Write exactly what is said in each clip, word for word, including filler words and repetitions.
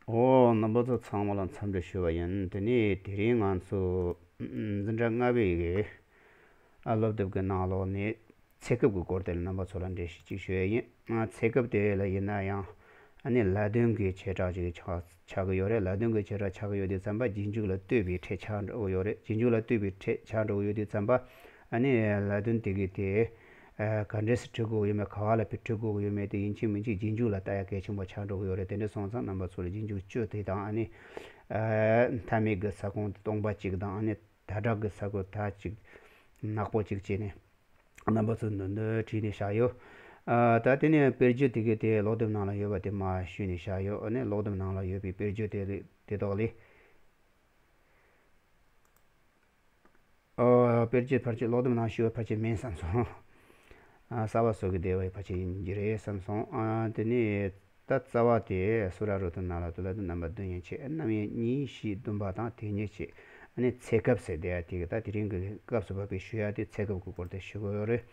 ཨོ། རྣམ་པ་ཚོ་ཚང་མ་ལ་འཚམས་འདྲི་ཞུ་བ་ཡིན། དེ་ནས་དེ་རིང་ང་ཚོ་འཛིན་གྲྭ་ལྔ་པའི་གི་ཨ་སློབ་དེབ་ཀྱི་ནང་ལོགས་ནས་ཚེ་སྐབས་ཀྱི་སྐོར་དེ་ལ་རྣམ་པ་ཚོ་ལ་འགྲེལ་བཤད་ཅིག་ཞུ་ཡ་ཡིན། ཨ་ཚེ་སྐབས་དེ་ལ་ཡིན་ན་ཡང་ཨ་ནི་ལ་དོན་གྱི་བྱེ་བྲག་ཅིག་ཆགས་ཆགས་ཀྱི་ཡོད་རེད། ལ་དོན་གྱི་བྱེ་བྲག་ཆགས་ཀྱི་ཡོད་དུས་ཙམ་པ་རྗེས་འཇུག་ལ་ལྟོས་པའི་ཕྲད་ཆགས་འགྲོ་གི་ཡོད་རེད། རྗེས་འཇུག་ལ་ལྟོས་པའི་ཕྲད་ཆགས་འགྲོ་གི་ཡོད་དུས་ཙམ་པ་ཨ་ནི་ལ་དོན་དེ་གི་དེ། ཨ་ག་འདྲས་སེ་འབྲི་དགོས་ཀྱི་ཡོད་མེད། ག་བ་ལ་ཕར་འབྲི་དགོས་ཀྱི་ཡོད་མེད་དེ་ཡིན་གཅིག་མིན་གཅིག་རྗེས་འཇུག་ལ་ལྟ་ཡ་གལ་ཆེན་པོ་ཆགས་འགྲོ་གི་ཡོད་རེད། དེ་འདྲ་སོང་ཙང་རྣམ་པ་ཚོ་ལ་རྗེས་འཇུག་བཅུ་དེ་དང་ཨ་ནི། ཨ་མཐའ་མེད་ཀྱི་ས་ཁོངས་དེ་སྟོང་པ་གཅིག་དང་ཨ་ནི་ད་དྲག་གི་ས་ཁོངས་ད་གཅིག་ནག་པོ་གཅིག་བྱས་ནས་རྣམ་པ་ཚོ་འདི་འདི་བྲིས་ནས་བཞག་ཡོད། ཨ་ད་དེ་ནས་དཔེར་བརྗོད་དེ་གའི་དེ་ཀློག་དེབ་ནང་ལ་ཡོད་པ་དེ་མར་བཤུས་ནས་བཞག་ཡོད། ཨ་ནི་ཀློག་དེབ་ནང་ལ་ཡོད་པའི་དཔེར་བརྗོད་དེ་དེ་དག་ལས། ཨོ། དཔེར་བརྗོད་ཕལ་ཆེར་ཀློག་དེབ་ནང་ཞུ་བ་ཕལ་ཆེར་མིན་བསམ་སོང་། ཨ་གསར་པ་བཟོ་གི་བསྡད་པ་ཕལ་ཆེར་ཡིན་གྱི་རེད་བསམ་སོང་། ཨ་དེ་ནས་ད་རྩ་བ་དེ་སུ་ར་རུ་ཏུ་ན་ལ་ཏུ་ལ་ཏུ་རྣམ་པ་བདུན་ཡན་ཆད། རྣམ་དབྱེ་གཉིས་བཞི་བདུན་པ་དང་དེ་ཉིད་ཅེས། ཨ་ནི་ཚེ་སྐབས་ཟེར་བསྡད་ཡ་དེ་གི་ད་དེ་རིང་གི་སྐབས་སུ་བབས་པའི་ཞུ་ཡ་དེ་ཚེ་སྐབས་ཀྱི་སྐོར་དེ་ཞུ་གི་ཡོད་རེད།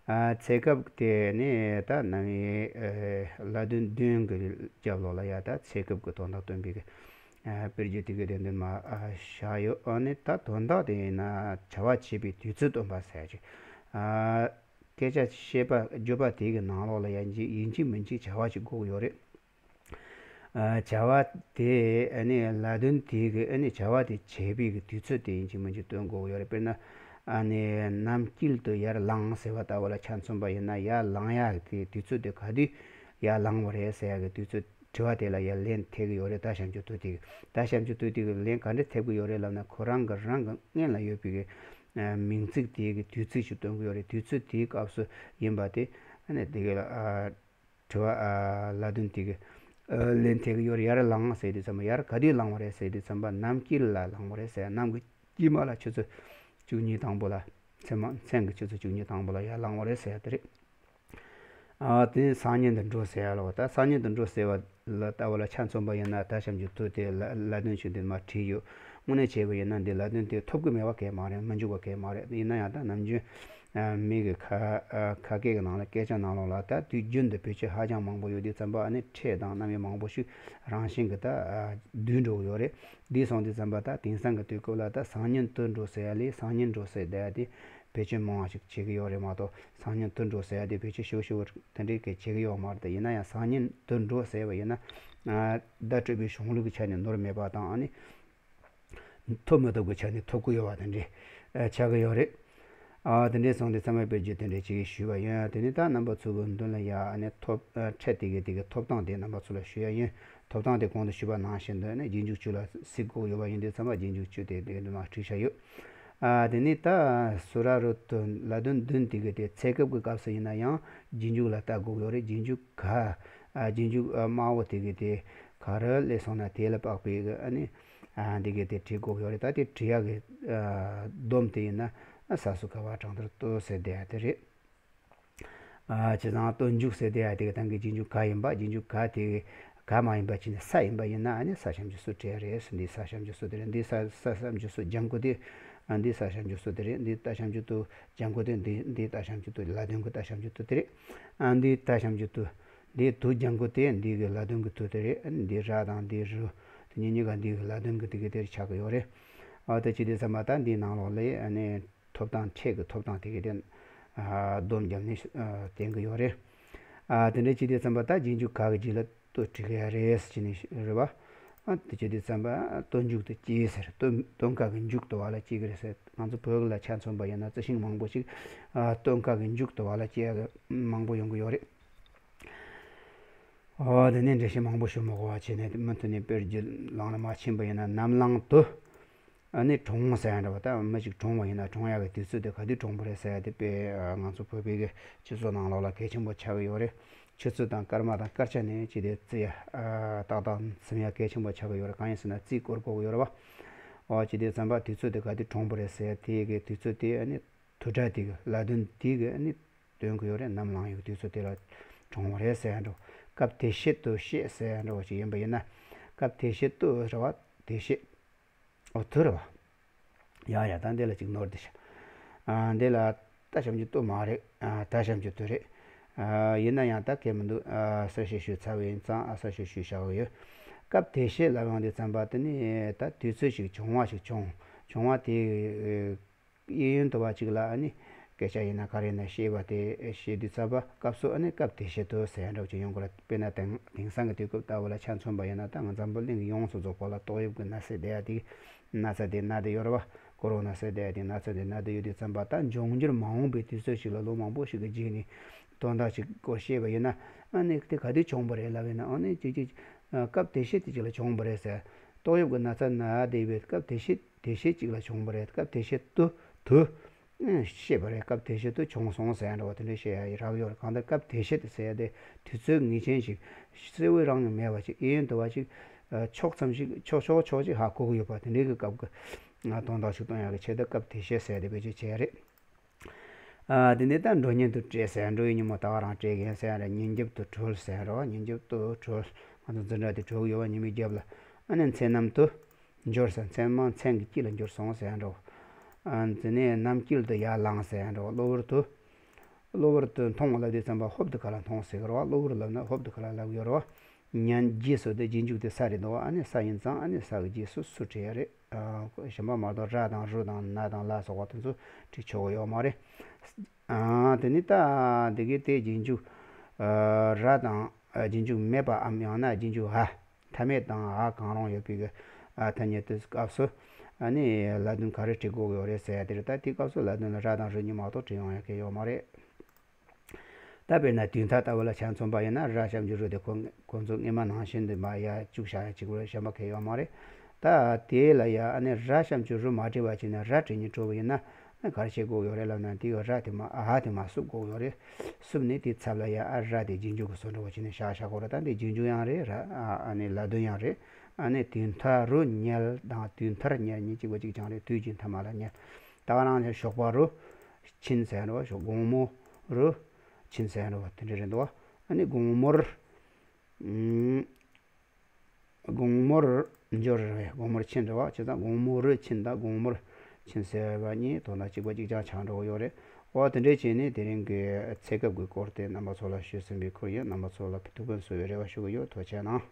ཨ་ཚེ་སྐབས་དེ་ནི་ད་རྣམ་དབྱེ་ཨ་ལ་དོན་བདུན་གྱི་རྒྱབ་ལོགས་ལ་ཡ་ད་ཚེ་སྐབས་ཀྱི་དོན་དག་སྟོན་པའི་གི་ཨ་དཔེར་བརྗོད་དེ་གའི་དོན་དུ་མ་ཨ་བཞག་ཡོད། ཨ་ནི་ད་དོན་དག་དེ་ཡིན་ན་བྱ་བ་བྱེད་པའི་དུས་ཚོད་སྟོན་པ་ཟེར་ཅིག་ཨ་སྐད་ཆ་བཤད་པ་བརྗོད་པ་དེ་གི་ནང་ལོགས་ལ་ཡང་ཅིག་ཡིན་གཅིག་མིན་གཅིག་བྱ་བ་ཅིག་དགོས་ཀྱི་ཡོད་རེད། ཨ་བྱ་བ་དེ་ཨ་ནི་ལ་དོན་དེ་གི་ཨ་ནི་བྱ་བ་དེ་བྱེད་པའི་གི་དུས་ཚོད་དེ་ཡིན་གཅིག་མིན་གཅིག་སྟོན་དགོས་ཀྱི་ཡོད་རེད། དཔེར་ན་ཨ་ནི་ནམ་དཀྱིལ་དུ་ཡར་ལངས་ཟེར་བ་ལྟ་བུ་ལ་ཆ་མཚོན་པ་ཡིན་ན་ཡར་ལངས་ཡག་གི་དུས་ཚོད་དེ་ག་དུས་ཡར་ལངས་པ་རེད་ཟེར་ཡག་གི་དུས་ཚོད། དྲི་བ་དེ་ལ་ཡང་ལན་ཐེབས་ཀྱི་ཡོད་རེད། ད་ཞབས་ཀྱུ་ཏོ་དེ་གི་ད་ཞབས་ཀྱུ་ཏོ་དེ་གི་ལན་ག་འདྲ་ཐེབས་ཀྱི་ཡོད་རེད་ལབ་ན། ཁོ་རང་གི་རང་གི་སྔོན་ལ་ཡོད་པའི་གི་ཨ་མིང་ཚིག་དེ་གི་དུས་ཚིགས་ཤིག་སྟོན་གྱི་ཡོད་རེད། དུས་ཚོད་དེའི་སྐབས་སུ་ཡིན་པ་དེ་ཨ་ནི་དེ་གི་ལ་ཨ་དྲི་བ་ཨ་ལ་དོན་དེ་གི་ཨ་ལན་ཐེབས་ཀྱི་ཡོད་རེད། ཡར་ལངས་ཟེར་དུས་ཙམ་པ་ཡར་ག་དུས་ལངས་པ་རེད་ཟེར་དུས་ཙམ་པ་ནམ་དཀྱིལ་ལ་ལངས་པ་རེད་ཟེར། ནམ་གྱི་དཀྱིལ་མ་ལ་ཆུ་ཚོད་བཅུ་གཉིས་དང་པོ་ལ་མཚན་མ་མཚན་གྱི་ཆུ་ཚོད་བཅུ་གཉིས་དང་པོ་ལ་ཡར་ལངས་པ་རེད་ཟེར་ཡ་དེ་རེད། ཨ་དེ་ནས་སང་ཉིན་དུ་འགྲོ་ཟེར་ཡ་ལ། ད་སང་ཉིན་དུ་འགྲོ་ཟེར་བ་ལ་ལྟ་བུ་ལ་ཆ་མཚོན་པ་ཡིན་ན། ད་ཞབས་ཀྱུ་ཏོ་དེ་ལ་ལ་དོན་ཞིག་འདི་མར་བྲིས་ཡོད། དངོས་གནས་བྱས་པ་ཡིན་ན་འདི་ལ་དོན་དེ་ཐོབ་ཀྱི་མེད་པ་གས་མ་རེད། མི་འཇུག་པ་གས་མ་རེད། ཡིན་ན་ཡང་ད་ནམ་རྒྱུན་ཨ་མི་གི་ཁ་ཨ་ཁ་སྐད་ཀྱི་ནང་ལ་སྐད་ཆ་ནང་ལོགས་ལ་ད་དུས་རྒྱུན་དུ་བེད་སྤྱོད་ཧ་ཅང་མང་པོ་ཡོད་དུས་ཙམ་པ་ཨ་ནི་ཕྲད་དང་རྣམ་དབྱེ་མང་པོ་ཞིག་རང་བཞིན་གྱི་ད་ཨ་བསྡུས་འགྲོ་གི་ཡོད་རེད། འདི་སོང་དུས་ཙམ་པ་ད་དེང་སང་གི་དུས་སྐབས་ལ་ད་སང་ཉིན་དུ་འགྲོ་ཟེར་ཡ་ལས་སང་ཉིན་འགྲོ་ཟེར་བསྡད་ཡ་དེ་བེད་སྤྱོད་མང་བ་ཞིག་བྱེད་ཀྱི་ཡོད་རེད་མ་གཏོགས། སང་ཉིན་དུ་འགྲོ་ཟེར་ཡ་དེ་བེད་སྤྱོད་ཞིབ་ཞིབ་དེ་འདྲའི་གི་བྱེད་ཀྱི་ཡོད་མ་རེད། དེ་ཡིན་ན་ཡང་སང་ཉིན་དུ་འགྲོ་ཟེར་བ་ཡིན་ན། ཨ་བརྡ་སྤྲོད་པའི་གཞུང་ལུགས་ཀྱི་ཆ་ནས་ནོར་མེད་པ་དང་། ཨ་ནི་ཐོབ་མི་ཐུབ་ཀྱི་ཆ་ནས་ཐོབ་ཀྱི་ཡོད་པ་དེ་འདྲའི་ཨ་ཆགས་ཀྱི་ཡོད་རེད། ཨ་དེ་འདྲའི་སོང་དུས་ཚང་མས་དཔེར་བརྗོད་དེ་འདྲའི་ཅིག་ཞུས་པ་ཡིན། དེ་ནི་ད་རྣམ་པ་ཚོ་གི་མདུན་ལ་ཡ་ཨ་ནི་ཐོབ་ཨ་ཕྲད་དེ་གི་དེ་གི་ཐོབ་ཐང་དེ་རྣམ་པ་ཚོ་ལ་ཞུ་ཡ་ཡིན། ཐོབ་ཐང་དེ་གོང་དུ་ཞུས་པ་ནང་བཞིན་དུ་ནི་རྗེས་འཇུག་བཅུ་ལ་གཟིགས་དགོས་ཡོད་པ་ཡིན་དུས་ཙམ་པ་རྗེས་འཇུག་བཅུ་དེ་དེ་འདུ་མ་བྲིས་བཞག་ཡོད། ཨ་དེ་ནི་ད་སུ་ར་རུ་ཏུ་ལ་དོན་བདུན་དེ་གི་དེ་ཚེ་སྐབས་ཀྱི་སྐབས་སུ་ཡིན་ན་ཡང་རྗེས་འཇུག་ལ་ལྟ་དགོས་ཡོད་རེད། རྗེས་འཇུག་ག་ཨ་རྗེས་འཇུག་ཨ་དམར་པོ་དེ་གི་དེ་ག་རེ་སླེབས་སོང་ན་དེ་ལ་དཔག་པའི་གི་ཨ་ནི་ཨ་འདི་གི་དེ་བྲིས་དགོས་ཡོད་རེད། ད་དེ་བྲིས་ཡག་གི་ཨ་སྡོམ་དེ་ཡིན་ན་ཨ་ས་སུ་ག་བ་དྲང་ཐར་ཏོ་ཟེར་བསྡད་ཡ་དེ་རེད། ཨ་བྱས་ཙང་སྟོན་མཇུག་ཟེར་དེ་ཡ་དེ་གི་ད་གི་རྗེས་འཇུག་ག་ཡིན་པ། རྗེས་འཇུག་ག་དེ་ག་མ་ཡིན་པ་བྱས་ནས་ས་ཡིན་པ་ཡིན་ན་ཨ་ནི་ས་ཞབས་ཀྱུ་སུ་བྲིས་ཡ་རེད། འདི་ས་ཞབས་ཀྱུ་སུ་དེ་རེད། འདི་ས་ས་ཞབས་ཀྱུ་སུ་ལྗང་ཁུ་དེ་ཨ་འདི་ས་ཞབས་ཀྱུ་སུ་དེ་རེད། འདི་ཏ་ཞབས་ཀྱུ་ཏུ་ལྗང་ཁུ་དེ་འདི་འདི་ཏ་ཞབས་ཀྱུ་ཏུ་ལ་དོན་གྱི་ཏ་ཞབས་ཀྱུ་ཏུ་དེ་རེད། ཨ་འདི་ཏ་ཞབས་ཀྱུ་ཏུ་འདི་དུ་ལྗང་ཁུ་དེ་འདི་གི་ལ་དོན་གྱི་དུ་དེ་རེད། ཨ་འདི་ར་དང་འདི་རུ་དེ་གཉིས་གཉིས་ཀ་འདི་གི་ལ་དོན་གྱི་དེ་གི་དེར་ཆགས་ཀྱི་ཡོད་རེད། ཨ་དེ་ཅི་དེ་ཙམ་པ་ད་འདི་ནང་ལོགས་ལས་ཨ་ནི་ཐོབ་ཐང་ཕྲད་ཀྱི་ཐོབ་ཐང་དེ་གི་དེ་ཨ་སྡོམ་བརྒྱབ་ནས་ཨ་བསྟན་གྱི་ཡོད་རེད། ཨ་དེ་འདྲ་ཅི་དེ་ཙམ་པ་ད་རྗེས་འཇུག་ག་གི་རྗེས་ལ་ཏུ་བྲི་གི་ཡ་རེད་ཟེར་ནས་རེད་བ། ཨ་དེ་ཅི་དེ་ཙམ་པ་སྟོན་མཇུག་ཏུ་སྐྱེས་ཟེར། སྟོན་སྟོན་ཀ་གི་མཇུག་ཏུ་བ་ལ་སྐྱེ་གི་རེད་ཟེར། ང་ཚོ་བོད་ལ་ཆ་མཚོན་པ་ཡིན་ན་རྩི་ཤིང་མང་པོ་ཞིག་ཨ་སྟོན་ཀ་གི་མཇུག་ཏུ་བ་ལ་སྐྱེ་ཡ་གི་མང་པོ་ཡོང་གི་ཡོད་རེད། ཨོ་དེ་ནས་འགྲེལ་བཤད་མང་པོ་ཞུ་མི་དགོས་པ་བྱས་ནས་མུ་མཐུད་ནས་དཔེར་བརྗོད་ལམ་ལ་མ་ཕྱིན་པ་ཡིན་ན། ནམ་ལངས་དུ་ཨ་ནི་གྲོངས་ཟེར་ཡ་འདྲ་བ། ད་མི་ཞིག་གྲོངས་པ་ཡིན་ན་གྲོངས་ཡག་གི་དུས་ཚོད་དེ་ག་དུས་གྲོངས་པ་རེད་ཟེར་ཡ་དེ་དཔེ་ང་ཚོ་བོད་པའི་གི་སྤྱི་ཚོགས་ནང་ལོགས་ལ་གལ་ཆེན་པོ་ཆགས་ཀྱི་ཡོད་རེད། ཆུ་ཚོད་དང་སྐར་མ་དང་སྐར་ཆ་ནས་ཅི་དེ་བརྩི་ཡ་ཨ་ཏག་ཏག་ཟིན་ཡ་གལ་ཆེན་པོ་ཆགས་ཀྱི་ཡོད་རེད། གང་ཡིན་ཟེར་ན་རྩིས་སྐོར་དགོས་ཀྱི་ཡོད་རེད་བ། ཨོ་ཅི་དེ་ཙམ་པ་དུས་ཚོད་དེ་ག་དུས་གྲོངས་པ་རེད་ཟེར་ཡ་དེ་གི་དུས་ཚོད་དེ་ཨ་ནི་དུ་སྒྲ་དེ་གི་ལ་དོན་དེ་གི་ཨ་ནི་སྟོན་གྱི་ཡོད་རེད། ནམ་ལངས་ཡོད་དུས་ཚོད་དེ་ལ་གྲོངས་པ་རེད་ཟེར་ཡ་འདྲ་བ། སྐབས་དེ་ཤེད་དུ་ཤེད་ཟེར་ཡ་འདྲ་བ་ཞིག་ཡིན་པ་ཡིན་ན། སྐབས་དེ་ཤེད་དུ་རེད་བ། དེ་ཤེད། ཨོ་དུ་རེད་བ། ཡ་ཡ་ད་འདི་ལ་ཅིག་ནོར་དེ་ཤ། ཨ་འདི་ལ་ཏ་ཞབས་ཀྱུ་ཏུ་མ་རེད། ཨ་ཏ་ཞབས་ཀྱུ་ཏུ་རེད། ཨ་ཡིན་ན་ཡང་ད་གལ་མི་འདུག་ཨ་གསལ་བཤད་ཞུས་ཚར་བ་ཡིན་ཙང་ཨ་གསལ་བཤད་ཞུས་བཞག་གི་ཡོད། སྐབས་དེ་བཤད་ལབ་ཡོང་དུས་ཙམ་པ་དེ་ནི་ད་དུས་ཚོད་ཅིག་བྱུང་བ་ཞིག་བྱུང་བྱུང་བ་དེ། གཡས་གཡོན་དུ་བ་ཅིག་ལ་ཨ་ནི་སྐད་ཆ་ཡིན་ན་ག་རེ་ཡིན་ན་བཤད་པ་དེ་བཤད་དུས་ཙམ་པ་སྐབས་སུ་ཨ་ནི་སྐབས་དེ་བཤད་དུ་ཟེར་ཡ་འདྲ་བོ་ཅིག་ཡོང་གི་རེད། དཔེར་ན་དེང་དེང་སང་གི་དུས་སྐབས་ལྟ་བུ་ལ་ཆ་མཚོན་པ་ཡིན་ན་ད་ང་འཛམ་བུ་གླིང་གི་ཡོངས་སུ་རྫོགས་པ་ལ་ཏོག་དབྱིབས་ཀྱི་ན་ཚ་བསྡད་ཡ་དེ་ན་ཚ་དེ་ན་དེ་ཡོད་རེད་བ། ཀོ་རོ་ན་ཟེར་བསྡད་ཡ་དེ་ན་ཚ་དེ་ན་དེ་ཡོད་དུས་ཙམ་པ་ད་འབྱུང་འགྱུར་མ་འོངས་པའི་དུས་ཚོད་ཞིག་ལ་ལོ་མང་པོ་ཞིག་གི་རྗེས་ནས་དོན་དག་ཅིག་སྐོར་བཤད་པ་ཡིན་ན་ཨ་ནི་དེ་ག་དུས་བྱུང་བ་རེད་ལབ་ཡིན་ན་ཨ་ནི་ཅིག་ཅིག་སྐབས་དེ་བཤད་དེ་ཅིག་ལ་བྱུང་བ་རེད་ཟེར། ཏོག་དབྱིབས་ཀྱི་ན་ཚ་ན་བསྡད་པའི་སྐབས་དེ་བཤད་དེ་བཤད་ཅིག་ལ་བྱུང་བ་རེད། སྐབས་དེ་བཤད་དུ་དུ་ཨེ་བཤད་པ་རེད། སྐབས་དེ་བཤད་དུ་བྱུང་སོང་ཟེར་འདྲ་བ་དེ་འདྲ་བཤད་ཡ་ཡི་རག་ཡོད་རེད། གང་ལྟར་སྐབས་དེ་བཤད་དེ་ཟེར་ཡ་དེ་དུས་ཚོད་ངེས་ཅན་ཞིག་གསལ་བོ་རང་ཡང་མེད་པ་ཅིག་གཡས་གཡོན་དུ་བ་ཅིག་ཨ་ཕྱོགས་ཙམ་ཞིག་ཕྱོགས་ཕྱོགས་ཕྱོགས་ཅིག་ཧ་གོ་གི་ཡོད་པ་དེ་འདྲའི་གི་སྐབས་ཀྱི་ང་དོན་དག་ཞིག་སྟོན་ཡ་གི་ཆེད་དུ་སྐབས་དེ་བཤད་ཟེར་ཡ་དེ་བེད་སྤྱོད་བྱས་རེད། ཨ་དེ་ནས་ད་འགྲོ་ཉིན་དུ་བྲོས་ཟེར། འགྲོ་ཡི་ཉིན་མོ་ད་ག་རང་བྲོས་མཁན་ཟེར་ར། ཉིན་རྒྱབ་ཏུ་གྲོལ་ཟེར་ར། ཉིན་རྒྱབ་ཏུ་གྲོལ། ང་ཚོ་འཛིན་གྲྭ་དེ་གྲོལ་གི་ཡོད་པ་ཉི་མའི་རྒྱབ་ལ། ཨ་ནི་མཚན་ནམ་དུ་འབྱོར་ཟེར། མཚན་མ་མཚན་གྱི་དཀྱིལ་ལ་འབྱོར་སོང་ཟེར་འགྲོ། ཨ་དེ་ནས་ནམ་དཀྱིལ་དུ་ཡར་ལངས་ཟེར་འགྲོ། གློ་བུར་དུ་གློ་བུར་དུ་མཐོང་བ་ལབ་དུས་ཙམ་པ་ཧོབ་ཏེ་ག་ལ་མཐོང་ཟེར་གི་རེད་བ། གློ་བུར་ལབ་ན་ཧོབ་ཏེ་ག་ལ་ལབ་ཡོད་རེད་བ། ཉན་རྗེས་སུ་དེ་རྗེས་འཇུག་དེ་ས་རེད་འདུག་ཨ་ནི་ས་ཡིན་ཙང་ཨ་ནི་ས་གི་རྗེས་སུ་སུ་བྲིས་ཡ་རེད། ཨ་གཞན་པ་མ་གཏོགས་ར་དང་རུ་དང་ན་དང་ལ་སོགས་པ་དེ་ཚོ་བྲིས་ཆོག་གི་ཡོད་མ་རེད། ཨ་དེ་ནི་ད་འདི་གའི་དེ་རྗེས་འཇུག་ཨ་ར་དང་ཨ་རྗེས་འཇུག་མེད་པའམ་ཡང་ན་རྗེས་འཇུག་ཧ། མཐའ་མེད་དང་ཧ་གང་རུང་ཡོད་པའི་གི་ཨ་ཐ་སྙད་དེ་སྐབས་སུ་ཨ་ནི་ལ་དོན་ག་རེ་བྲིས་དགོས་ཀྱི་ཡོད་རེད་ཟེར་ཡ་དེ་རེད། ད་དེའི་སྐབས་སུ་ལ་དོན་ལ་ར་དང་རུ་གཉིས་མ་གཏོགས་བྲིས་ཡོང་ཡ་གི་ཡོད་མ་རེད། ད་དཔེར་ན་དུས་མཐའ་ལྟ་བུ་ལ་ཆ་མཚོན་པ་ཡིན་ན་ར་ཞབས་ཀྱུ་རུ་དེ་ཁོ་ཁོ་ཚོ་སྔས་མ་ནང་བཞིན་དུ་མ་ཡ་བཅུག་བཞག་ཡ་གཅིག་པུ་རེད། གཞན་པ་གང་ཡང་ཡོད་མ་རེད། ད་དེ་ལ་ཡ་ཨ་ནི་ར་ཞབས་ཀྱུ་རུ་མ་བྲིས་པ་བྱས་ནས་ར་བྲིས་ནས་འགྲོ་བ་ཡིན་ན་ཨ་ག་རེ་བྱེད་དགོས་ཡོད་རེད་ལབ་ན་དེ་ཡོད་ར་དེ་མ་ཨ་ཧ་དེ་མ་བསུབ་དགོས་ཡོད་རེད། བསུབ་ནས་དེའི་ཚབ་ལ་ཡ་ཨ་ར་དེ་རྗེས་འཇུག་གི་བཟོ་འདྲ་བོ་བྱས་ནས་བཞག་བཞག་དགོས་རེད། ད་འདི་རྗེས་འཇུག་ཡང་རེད། ར་ཨ་ཨ་ནི་ལ་དོན་ཡང་རེད། ཨ་ནི་དུས་མཐའ་རུ་ཉལ་དང་དུས་མཐར་ཉལ་གཉིས་གཅིག་པ་གཅིག་རྐྱང་རེད། དུས་ཀྱི་མཐའ་མ་ལ་ཉལ། ད་ག་རང་ཞོགས་པ་རུ་ཕྱིན་ཟེར་རོ། དགོང་མོ་རུ་ཕྱིན་ཟེར་རོ། དེ་འདྲ་རེད་འདུག་ཨ་ནི་དགོང་མོར་ཨུམ། དགོང་མོར་འབྱོར་རེད། དགོང་མོར་ཕྱིན་རེད་བ། བྱས་ཙང་དགོང་མོ་རུ་ཕྱིན་དང་དགོང་མོར་ཕྱིན་ཟེར་བ་གཉིས་དོན་དག་གཅིག་པ་གཅིག་རྐྱང་ཆགས་འགྲོ་གི་ཡོད་རེད། འོ་དེ་འདྲས་བྱས་ནས་དེ་རིང་གི་ཚེ་སྐབས་ཀྱི་སྐོར་དེ་རྣམ་པ་ཚོ་ལ་ཞུས་ཟིན་པའི་ཁུལ་ཡིན། རྣམ་པ་ཚོ་ལ་ཐུགས་ཕན་གསོས་པའི་རེ་བ་ཞུ་གི་ཡོད། ཐུགས་རྗེ་གནང་།